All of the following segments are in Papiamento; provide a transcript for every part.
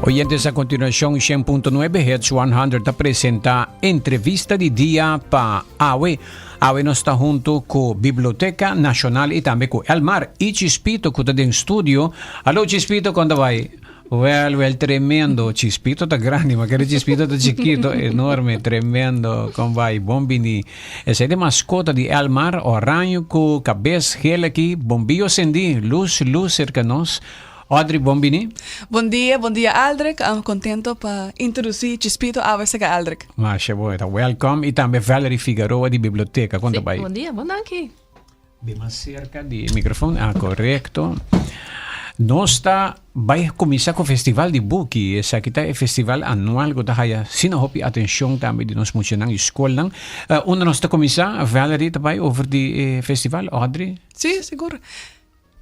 Oyentes, a continuacion 100.9 Hits 100 ta presenta entrevista di dia pa awe. Awe nos ta hunto cu Biblioteca Nacional y tambe cu Elmar y Chispito cu ta den studio. Hallo Chispito, con ta bay? Wel, wel, tremendo. Chispito ta grandi, ma kere Chispito ta chikito, enorme, tremendo. Con bay? Bon bini. Esey ta e mascota di Elmar, oraño cu cabes geel aki, bombillo cendi, luz, luz cerca nos. Audrey, bon bini. Bon dia, bon dia Aldrich. Am contento pa introduci Chispito awe sega Aldrich. Masha bo, ta welcome. Y tambe Valerie Figueroa di Biblioteca. Con ta Sí, bay? bon dia, bon danki. Bin mas cerca di microfoon. Ah, correcto. Nos ta bay cuminsa cu Festival di Buki. Esaki ta e festival anual cu ta haya asina hopi atencion tambe di nos muchanan y scolnan. Uh, unda nos ta cuminsa? Valerie ta bay over di e festival. Audrey? Sí, sigur.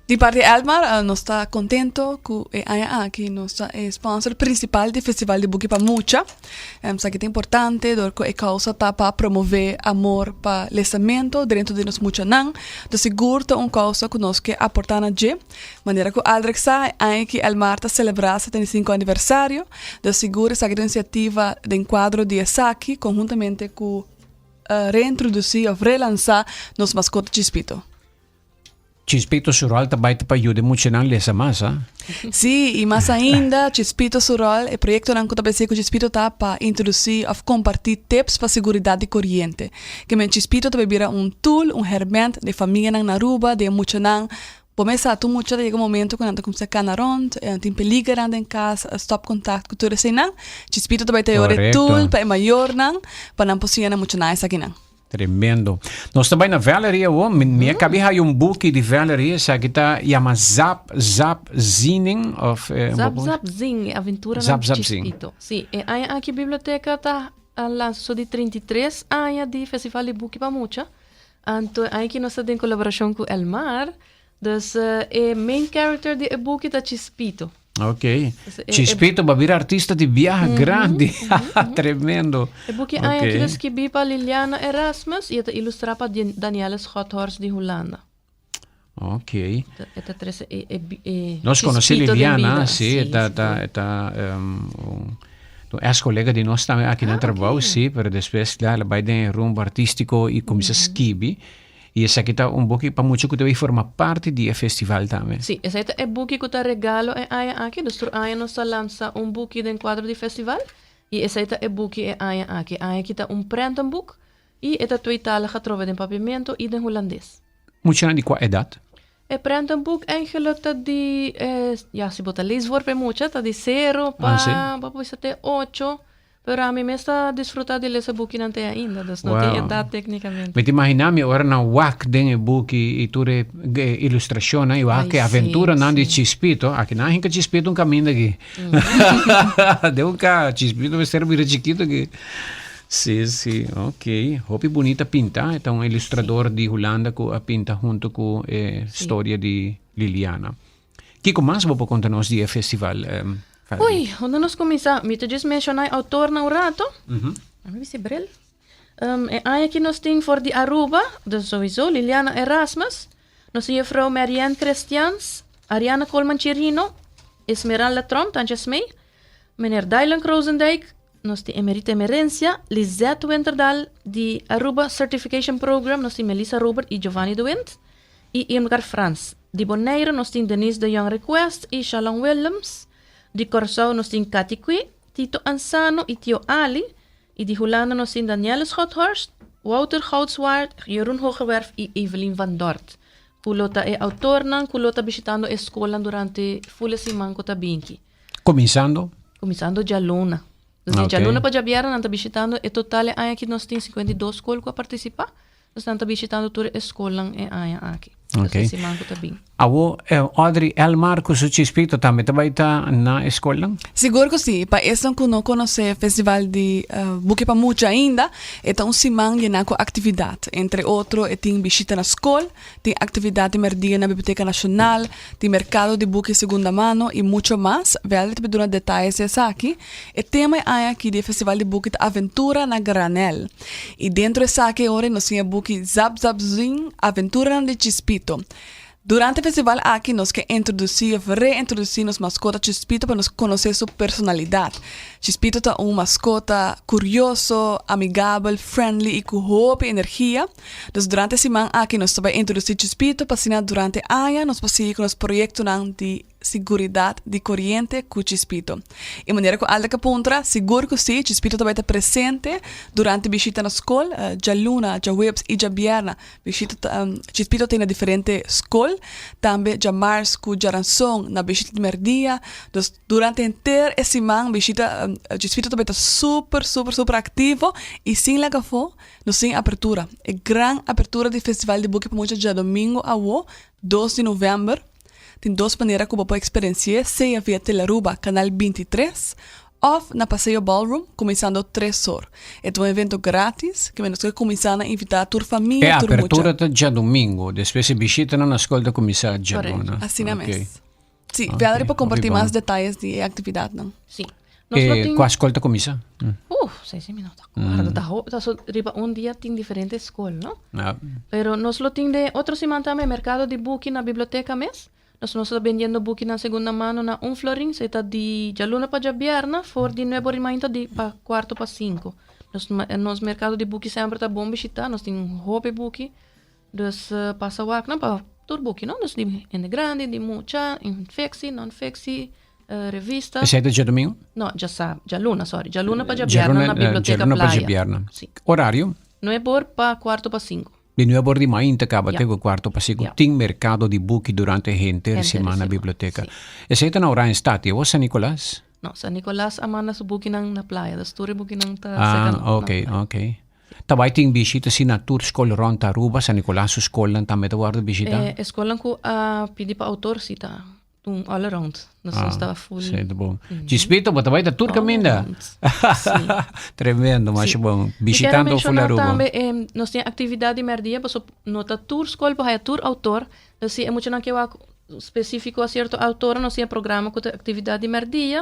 Di parti Elmar, nos ta contento cu e aña aki nos ta e sponsor principal di Festival di Buki pa Mucha. Esaki ta importante dor cu e causa ta pa promove amor pa lesamento dentro di nos muchanan. Entonces sigur ta un causa cu nos ke aporta na dje. Manera cu Aldrich sa, e aña aki Elmar ta celebra 75 aniversario. Entonces sigur esaki ta un iniciativa den cuadro di esaki conhuntamente cu reintroduci of relansa nos mascota Chispito. Chispito su rol ta bai ta pa yuda e muchanan lesa mas, ha? Sí, i mas ainda, Chispito su rol, e proyektonan ku ta besi ku Chispito ta pa introdusí òf kompartí tips pa seguridat di koriente. Ke men Chispito ta bai bira un tool, un hèrmènt den famianan na Aruba, den e muchanan. Bo mes sa, tur mucha ta yega un momento ku nan ta kuminsá kana rònt, tin peligernan den kas, stòpkontakt ku tur eseinan. Chispito ta bai ta e ora e tool pa e mayornan pa nan por siña nan muchanan esakinan. Tremendo. Nos ta bai na Valerie awo. Mi, mi a kabi haya un buki di Valerie. Esaki ta yama Zap Zap Zining of eh, Zap bo- Zap Zing, e aventura Zap nan Zap Zing. Chispito. Sí, e aña aki biblioteca ta a lansa su di 33 aña di Festival di Buki pa Mucha. Anto e aña aki nos ta den colaboracion cu Elmar. Dus eh, e main character di e buki ta Chispito. Ok. E, Chispito ba bira artista di biaha grandi. Tremendo. E buki okay. Aki ta skibí pa Liliana Erasmus i e ta ilustrá pa Danielle Schothorst di Hulanda. Ok. E ta trese e, e, e Nos conoce Chispito den Liliana, bida. sí, Sí, ta, sí. ta, ta, um, un, un ex colega di nos tambe aki na Ah, trabou, ok. sí, pero despues claro, el a bai den e rumbo artístico y cuminsa skibi. I esaki ta un buki pa mucha ku ta bay forma parti di e festival tambe. Sí, esei ta e buki ku ta regalo e aña aki. Dus tur aña nos ta lansa un buki den kuadro di festival i esei ta e buki e aña aki. E aña aki ta un prentenboek i e ta tweetalig atrobe den papiamento i den hulandes. Muchanan di kua edat? E prentenboek eigenlijk ta di, ya si bo ta lees voor pa e mucha ta di sero pa, bo a bisa te ocho. Pero ami mes ta disfruta di lesa bukinan te ainda, dus no tin edat teknikamente. Mi ta imagina mi ora nan wak den e buki i tur e ilustrashonnan i wak e aventuranan di Chispito, aki nan a hinka Chispito un kaminda aki. Den un ka Chispito mester bira chikito aki. Si, si, ok. Hopi bunita pinta, e ta un ilustrador di Hulanda ku a pinta hunto ku e storia di Liliana. Kiko mas bo por konta nos di e festival, Valerie? Ui, unda nos kuminsá? Mi ta djis menshoná e outornan un rato. A mi bisti bril. E aña aki nos tin for di Aruba, dus souiso Liliana Erasmus, nos tin juffrouw Marianne Christians, Ariana Koolman Chirino, Esmeralda Tromp, tantje Esmee, meneer Dylan Krozendijk, nos tin Emerita Emerencia, Lisette Winterdal di Aruba Certification Program, nos tin Melissa Robert y Giovanni de Wind. I Irmgard Frans. Di Boneiru nos tin Denise de Jong Request i Shalom Willems. Di Kòrsou nos tin Katy Kwi, Tito Ansano i Tio Ali. I di Hulanda nos tin Danielle Schothorst, Wouter Goudswaard, Jeroen Hoogerwerf i Evelien van Dort. Ku lo ta e outornan ku lo ta bishitando e skolnan durante ful e siman ku ta binki. Kuminsando? Kuminsando djaluna. Dus di djaluna pa djabièrnè nan ta bishitando e total e aña aki nos tin 52 skol ku a partisipá. Nos nan ta bishitando tur e skolnan e aña aki. Ok. E siman ku ta bin. Awo, Audrey, Elmar ku su Chispito tambe ta bai ta na e skolnan? Sigur ku si. Pa esnan ku no konosé Festival di Buki pa Mucha ainda, e ta un siman yená ku aktividat. Entre otro e tin bishita na skol, tin aktividat di mèrdia na Biblioteka Nashonal, tin merkado di buki segunda mano i mucho mas. Valerie ta bai duna detayes di esaki. E tema e aña aki di e Festival di Buki ta Aventura na Granel. I dentro esaki e ora nos tin e buki Zap Zap Zing, Aventuranan di Chispito. Durante e festival aki nos ke introdusí of reintrodusí nos maskota Chispito pa nos konosé su personalidat. Chispito ta un maskota kurioso, amigabel, friendly i ku hopi energia. Dus durante e siman aki nos ta bai introdusí Chispito pa asina durante aña nos por sigui ku nos proyektonan di siguridat di koriente ku Chispito. E manera ku Alda ka puntra, sigur ku si, Chispito ta bai ta presente durante bishita na skol, djaluna, djaweps i djabièrna. Bishita ta Chispito ta na diferente skol, tambe djamars ku djaranson na bishita di merdia. Dus durante henter e siman bishita Chispito ta bai ta super super super aktivo i sin laga afó nos tin apertura. E gran apertura di Festival di Buki pa Mucha djadomingo awo, 2 di novèmber. Tin dos manera ku bo por eksperensi'é, sea via Telearuba kanal 23 òf na Paseo Ballroom kuminsando tres or. E ta un evento gratis ke nos ke kuminsá na invitá tur E famia, tur mucha. apertura ta djadumingu, despues e bishitanan na skol ta kuminsá djaluna. Asina Ok. mes. Sí, Ok, Valerie por hopi kompartí bon. mas detayes di e aktividatnan. Sí. Nos lo E tin kua skol ta kuminsá? Uf, esei si mi no ta acuerdo. Ta ho, ta so riba un dia tin diferente skol, no? Ja. Pero nos lo tin den otro siman tambe mercado di buki na biblioteca mes. Nos nos ta bendiendo buki na segunda mano na un florin. Esei ta di djaluna pa djabierna for di nuebe ora y mainta di pa cuarto pa cinco. Nos nos mercado di buki semper ta bon bishita. Nos tin hopi buki. Dus pasa wak nan pa tur buki no. Dus di hende grandi, di mucha, infectie, non-fictie, revista. Esei ta djadomingo? No, djasab, djaluna, sorry. Djaluna pa djabierna na biblioteca Djaluna pa Playa. djabierna. Si. Horario? Nuebe or pa cuarto pa cinco. Di nuebe or di mainta caba Ja. te cu cuarto pa cinco. Ja. Tin mercado di buki durante henter Henter semana siman, biblioteca. si. Esei ta na Oranjestad, y awor San Nicolas? No, San Nicolas a manda su bukinan na playa, dus tur e bukinan ta Ah, seca na ok, playa. ok. Ta bai tin bishita si na tur skol rond Aruba, San Nicolas su skolnan tambe ta wordo bishita? E skolnan ku a pidi pa outor si ta un all around. Nos Ah, nos ta full. Si, ta bon. Chispito, bo ta bai ta tur kaminda. All around. Si. Tremendo, Si. masha bon. Mi kier a Bishitando full menshoná Aruba. tambe, nos tin aktividat di mèrdia, pasobra no ta tur skol por haya tur outor. Dus si e muchanan ke wak spesífiko a sierto outor, nos tin e programa ku ta aktividat di mèrdia.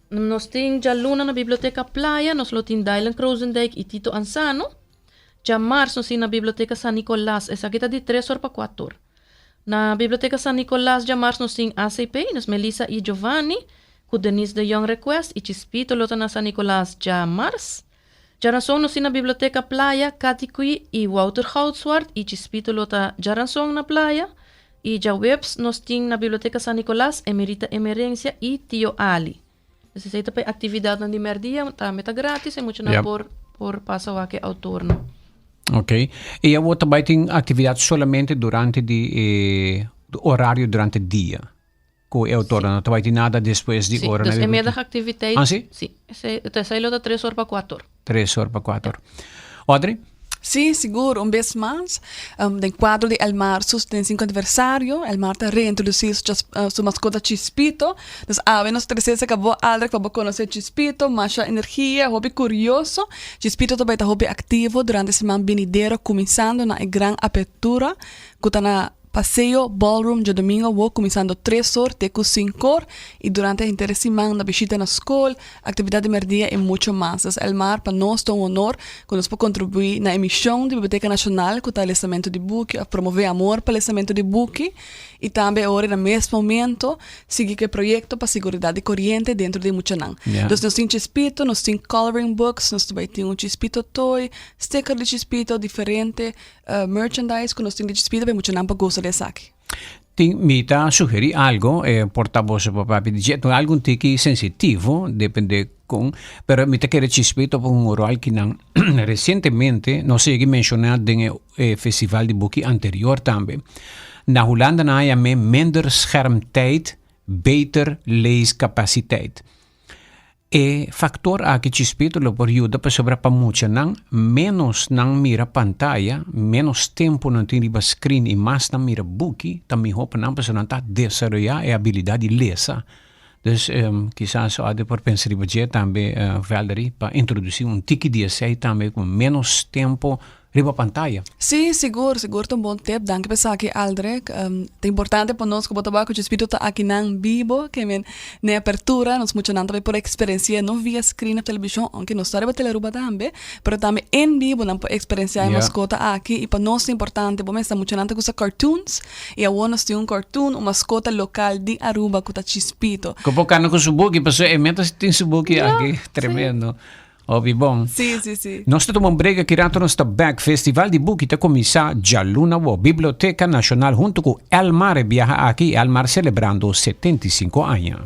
Nos tin djaluna na Biblioteca Playa, nos lo tin Dylan Krozendijk y Tito Ansano. Djamars nos tin na Biblioteca San Nicolas, esaki ta di tres or pa cuator. Na Biblioteca San Nicolas djamars nos tin ACP, nos Melissa y Giovanni, cu Denise de Jong Request y Chispito lo ta na San Nicolas djamars. Djaranson nos tin na Biblioteca Playa, Cathy Cui y Wouter Goudswart y Chispito lo ta djaranson na Playa. Y djaweps nos tin na Biblioteca San Nicolas, Emerita Emerencia y Tio Ali. Dus esey ta pa e actividadnan di merdia, tambe ta gratis y muchanan por por pasa wak e autornan. Ok. Y awor ta bay tin actividad solamente durante di e horario durante dia cu e autornan, no ta bay tin nada despues di Sí, ora dus na e biblioteca? middagactiviteit. Ah, sí? Sí. Esey, esey lo ta tres or pa cuator. Tres or pa cuator. Audrey? Sí, sigur. Un bes mas, den cuadro di Elmar su 75 aniversario, Elmar ta reintroduci su su mascota Chispito. Dus awe nos trece cerca bo, Aldrich, pa bo conoce Chispito, masha energia, hopi curioso. Chispito ta bay ta hopi activo durante siman binidero, cuminsando na e gran apertura cu ta na Paseo Ballroom djadomingo awo kuminsando tres or te ku sinkor i durante henter e siman na bishita na skol, aktividat di merdia i mucho mas. Dus Elmar, pa nos ta un honor ku nos por kontribuí na e mishon di Biblioteka Nashonal ku ta lesamentu di buki òf promové amor pa lesamentu di buki i tambe awor na mes momento sigui ku e proyekto pa siguridat di koriente dentro di e muchanan. Dus nos tin chispito, nos tin coloring books, nos ta bai tin un chispito toy, sticker di chispito, diferente Merchandise ku nos tin di despida pa e muchanan pa gosa di esaki. Tin, mi ta sugerí algo, e por ta boso por papia di dje, algo un tiki sensitivo, depende kon, pero mi ta kere Chispito pa un ròl ki nan resientemente nos a yega menshoná den e festival di buki anterior tambe. Na Hulanda nan a yam'é minder schermtijd, beter leescapaciteit. E faktor aki Chispito lo por yuda pasobra pa muchanan ménos nan mira pantaya, ménos tempu nan tin riba screen i mas nan mira buki, ta mihó pa nan pasobra nan ta desaroyá e abilidat di lesa. Dus kisas Audrey por pensa riba dje tambe Valerie pa introdusí un tiki di esei tambe ku ménos tempu. riba pantaya. Sí, sigur, sigur ta un bon tip. Danki pa esaki, Aldrich. Ta importante pa nos ku bo ta wak ku Chispito ta akinan bibo, ke men n'e apertura nos muchanan tambe por eksperensi'é no via screen of televishon, ounke nos ta riba Telearuba tambe, pero tambe en bibo nan por eksperensiá e maskota aki. I pa nos ta importante, bo mester muchanan ta gusta cartoons i awor nos tin un cartoon, un maskota lokal di Aruba ku ta Chispito. Ku por kana ku su buki, pasobra e meta tin su buki aki, tremendo. Hopi bon. Sí, sí, sí. Nos ta tuma un break aki rato nos ta back. Festival di Buki ta kuminsá djaluna awo. Biblioteka Nashonal huntu ku Elmar e biaha aki, Elmar selebrando 75 aña.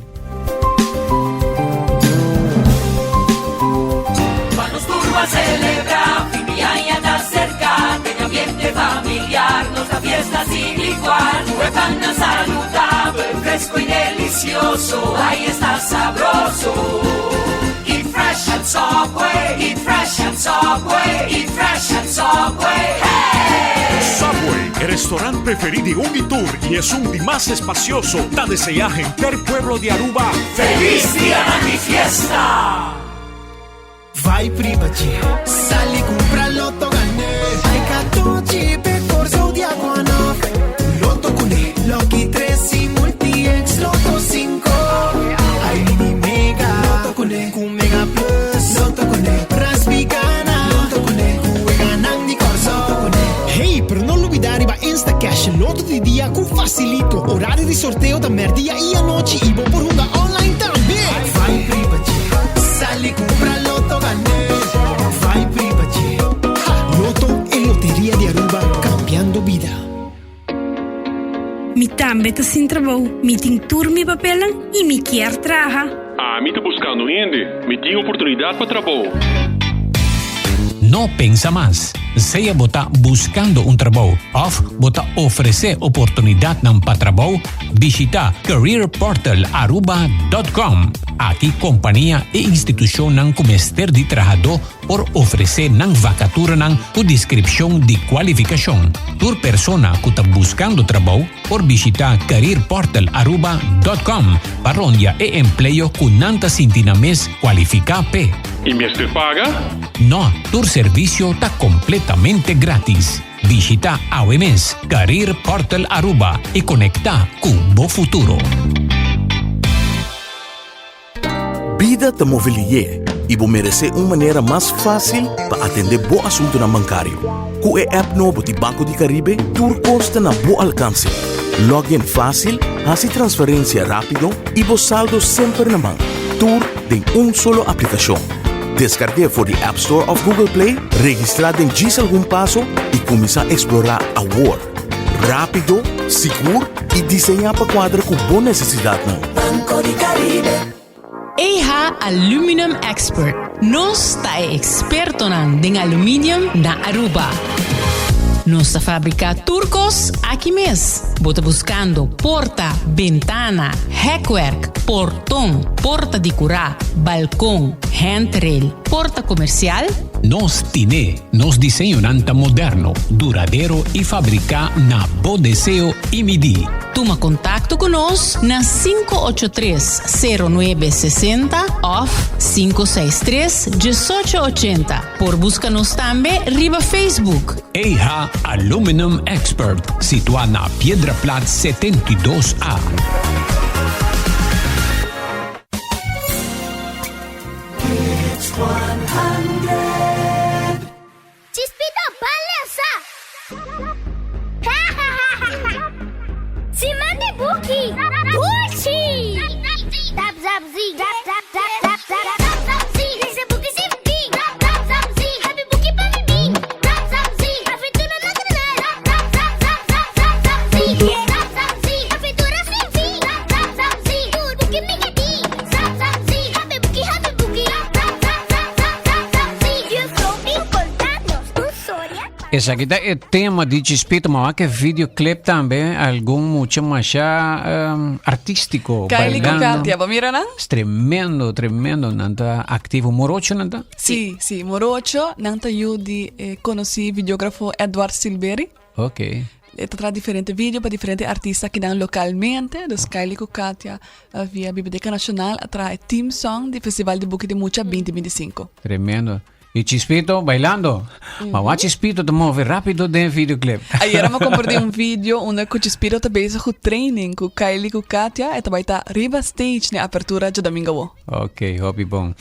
Pa nos tur a celebra, fin di aña ta cerca, den ambiente familiar nos da fiesta sin igual. Cu e pannan saludabel, fresco y delicioso, ay esta sabroso. Eat fresh at Subway, eat fresh at Subway, eat fresh at Subway, hey! Subway, e restaurant preferí di un i tur i esun di mas espacioso, ta deseá henter pueblo di Aruba Feliz Dianan di Fiesta! Vai priba dje. Sali kumpra loto gané. Ai katochi p'e Kòrsou di Aguanaf. Loto kuné, Lucky tres i Multi X Loto sinku. Ai mini mega. Loto kuné, ku Mega Plus. Loto kuné, Raspi gana. Loto kuné, ku weganan di Kòrsou. Loto kuné. Hey, pero no lubida riba Instacash Loto di dia ku facilito. Horario di sorteo ta merdia i anochi i bo por hunga online tambe. Vai priba dje. Sali kumpra Lotto gané. Vai priba dje. Ha! Lotto e loteria di Aruba cambiando bida. Mi tambe ta sin trabou, mi tin tur mi papelnan y mi kier traha. Ami ta buscando hende, mi tin oportunidad pa trabou. No pensa mas. Sea bo ta buscando un trabou of bo ta ofrece oportunidadnan pa trabou, bishita careerportalaruba.com. Aki compania y institucionnan cu mester di trahadó por ofrece nan vacaturanan cu descripcion di cualificacion. Tur persona cu ta buscando trabou por bishita careerportalaruba.com pa rondia e empleo cu nan ta sinti nan mes cualifica p'e. Y mester paga? No, tur servicio ta completamente gratis. Bishita awe mes Career Portal Aruba y conecta cu bo futuro. Bida ta move lié i bo meresé un manera mas fásil pa atendé bo asuntunan bankario. Ku e app nobo di Banco di Caribe, tur kos ta na bo alkanse. Log in fásil, hasi transferensia rápido i bo saldo semper na man. Tur den un solo aplikashon. Deskarg'é for di App Store òf Google Play, registrá den djis algun paso i kuminsá eksplorá awor! Rápido, sigur i diseñá pa kuadra ku bo nesesidatnan. Banco di Caribe. EH Aluminum Expert. Nos ta e expertonan den aluminium na Aruba. Nos ta fabrica tur cos aki mes. Bo ta buscando porta, bentana, hekwerk, porton, porta di cura, balcon, handrail, porta comercial? Nos tine. Nos diseñonan ta moderno, duradero y fabrica na bo deseo y midi. Tuma contacto cu nos na 583 0960 of 563 1880. Por busca nos tambe riba Facebook. EH Aluminum Expert, situa na Piedra Plat 72 A. Chispito ban lesa! Siman di buki! Dushi! Zap zap zi zap zap zap zap zap zap zap zi Lesa buki sin fin Zap zap zap zi Habi buki pa bibi Zap zap zi Aventura na canal Zap zap zap zap zap zap zap zi Zap zap zi Aventura sin fin Zap zap zap zi Tur buki mi ke tin Zap zap zi Habi buki habi buki Zap zap zap zap zap zap zap zi Juffrouw bin conta nos un storia pa. Esaki ta e tema di Chispito, ma wak e videoclip tambe, algun mucha masha artístico, Kylie cu bailando. Katia, bo mira nan? Es tremendo, tremendo, nan ta activo. Morocho nan ta? Sí, sí, Morocho, nan ta yu di e conoci videografo Edward Silveri. Ok. E ta traha diferente video pa diferente artista kinan localmente. Dus Kylie cu Katia via Biblioteca Nacional a traha e theme song di Festival di Buki di Mucha 2025. Tremendo. Y Chispito bailando. Ma wa Chispito ta move rapido den videoclip. Ayera mi a comparti un video unda cu Chispito ta bezig cu training cu Kylie cu Katia e ta bay ta riba stage na e apertura djadomingo awo. Ok, hopi bon.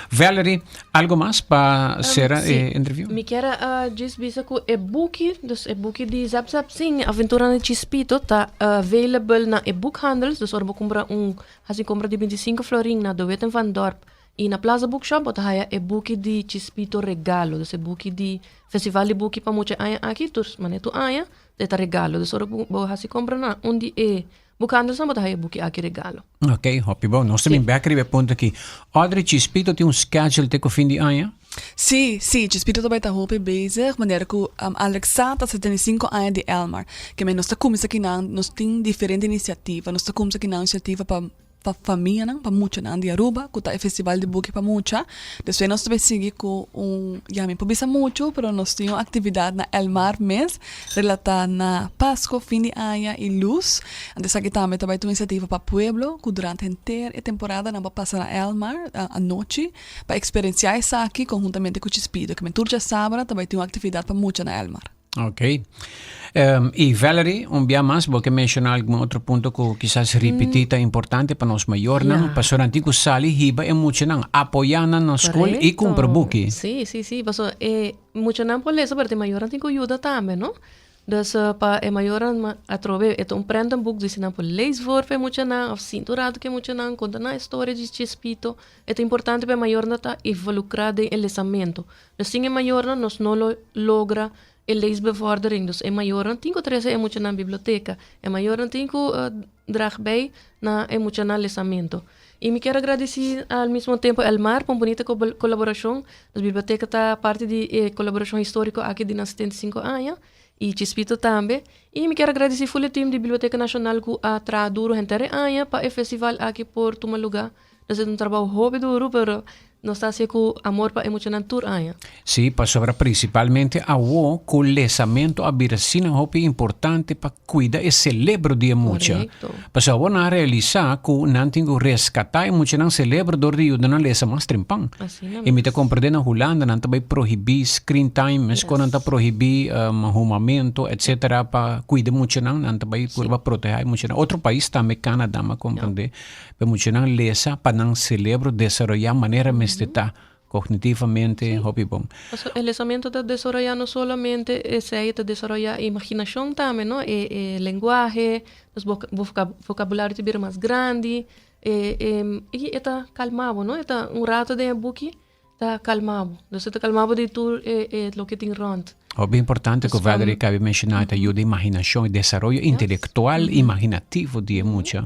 Valerie, algo mas pa cera e interview? Mi kier a djis bisa cu e buki, dus e buki di Zap Zap Zing, Aventuranan di Chispito, ta available na e boekhandels. Dus ora bo cumpra un, haci compra di 25 florin na De Witten van Dorp Y na Plaza Bookshop bo ta haya e buki di Chispito regalo. Dus e buki di Festival di Buki pa Mucha e aña aki, tur manera tur aña, e ta regalo. Dus ora ku bo hasi kompra na un di e boekhandelsnan bo ta haya e buki aki regalo. Ok, hopi bon. Nos ta bin bek riba e punto aki. Audrey, Chispito tin un schedule te ku fin di aña? Sí, sí, Chispito ta bai ta hopi bezig manera ku Alex sa ta 75 aña di Elmar. Ke men nos ta kuminsá kinan, nos tin diferente inisiativa. Nos ta kuminsá kinan inisiativa pa pa famianan, pa muchanan di Aruba, ku ta e festival di buki pa mucha. Despues nos ta bay sigui ku un, ya mi por bisa muchu, pero nos tin un aktividat na El Mar mes relatá na Pasko, fin di aña i lus. Anto esaki tambe ta bay ta un inisiativa pa pueblo ku durante henter e temporada nan por pasa na El Mar anochi pa eksperensiá esaki konhuntamente ku Chispito. Kimen tur djasabra ta bay tin un aktividat pa mucha na El Mar. Ok. Y Valerie, un bia mas, bo ke menciona algun otro punto ku kisas ripiti ta importante pa nos mayornan, pasobra nan tin ku sali hiba e muchanan, apoya nan na skol y kumpra buki. Sí, sí, sí, pasobra e muchanan por lesa, pero e mayornan tin ku yuda tambe, no? Dus pa e mayornan atrobe e ta un prentenboek, dus nan por lees voor pa e muchanan of sinta un rato ku e muchanan, konta nan e storia di Chispito. E ta importante pa e mayornan ta involucra den e lesamento. Dus sin e mayornan nos no lo logra e leesbevordering. Dus e mayornan tin ku trese e muchanan biblioteka. E mayornan tin ku drag bij na e muchanan lesamento. I mi kier a gradisí al mismo tempo Elmar pa un bunita kolaborashon. Nos biblioteka ta parti di e kolaborashon históriko aki di nan 75 aña i Chispito tambe. I mi kier a gradisí ful e tim di Biblioteka Nashonal ku a traha duru henter e aña pa e festival aki por tuma lugá. Nos ta un trabou hopi duru, pero nos ta hasié ku amor pa e muchanan tur aña. Sí, pasobra prinsipalmente awo ku lesamentu a bira asina hopi importante pa kuida e selebro di e mucha. Korekto. Pasobra awo nan a realisá ku nan tin ku reskatá e muchanan selebro dor di yuda nan lesa mas trempan. Asina I mi ta mes. komprendé na Hulanda nan ta bai prohibí screen time, meskos nan ta prohibí humamentu, etsetera, pa kuida e muchanan, nan ta bai purba protehá e muchanan. Otro pais tambe, Canada, mi a komprendé. Pa muchanan lesa pa nan celebro desaroyá manera mester ta cognitivamente hopi bon. Pasobra e lesamento ta desaroyá no solamente esei, e ta desaroyá e imaginacion tambe, no? E e lenguahe, nos vocabulario ta bira mas grandi, e e i e ta calma bo, no? E ta un rato den e buki ta calma bo. Dus e ta calma bo di tur e e loke tin rond. Hopi importante ku Valerie kabi menshoná, ta yuda imaginashon i desaroyo intelektual imaginativo di e mucha.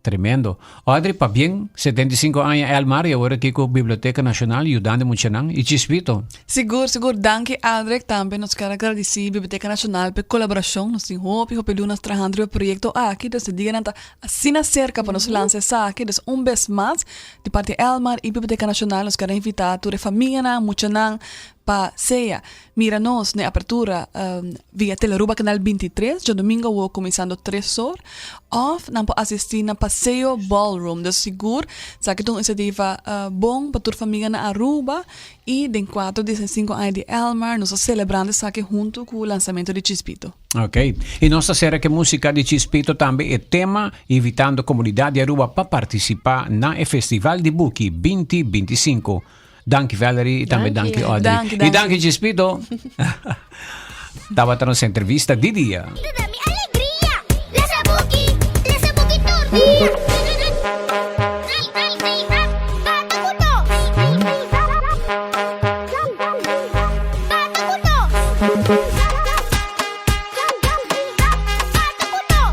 Tremendo. Audrey, pabien, 75 aña Elmar i awor aki ku Biblioteka Nashonal yudando e muchanan i Chisbito. Sigur, sigur. Danki Aldrich. Tambe nos kier a gradisí Biblioteka Nashonal pa e kolaborashon. Nos tin hopi, hopi lunas trahando riba e proyekto aki, dus e dianan ta asina serka pa nos lansa esaki. Dus un bes mas, di parti Elmar i Biblioteka Nashonal nos kier a invitá tur e famianan, muchanan, Pa sea, mira nos n'e apertura via Telearuba Canal 23 djadomingo awo kuminsando tres or, òf nan por asistí na Paseo Ballroom. Dus sigur esaki ta un inisiativa bon pa tur famia na Aruba i den kuadro di 65 aña di Elmar nos ta selebrando esaki huntu ku lansamentu di Chispito. Ok. I nos ta sera ku e músika di Chispito tambe e tema invitando komunidat di Aruba pa partisipá na e Festival di Buki 2025. Danki Valerie y tambe danki Audrey. Danki, Y danki. danki Chispito. Tabata nos entrevista di dia. Lesa buki, lesa buki tur dia. Bata ku nos. Bata ku nos. Bata ku nos.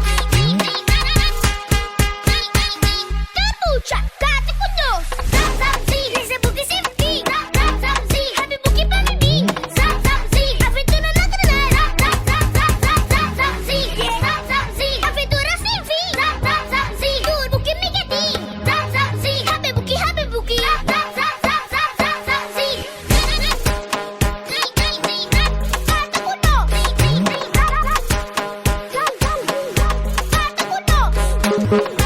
Tur mucha, bata ku nos. Zap zap zi, lesa buki sin fin. Zap zap zap zi, habi buki pa mi bin. Zap zap zi, aventura natural. Zap zap zap zap zap zap zap zi. Zap zap zi, aventura sin fin. Zap zap zap zi, tur buki mi ke tin. Zap zap zi, habi buki habi buki. Zap zap zap zap zap zap zap zi. Bata ku nos. Bata ku nos.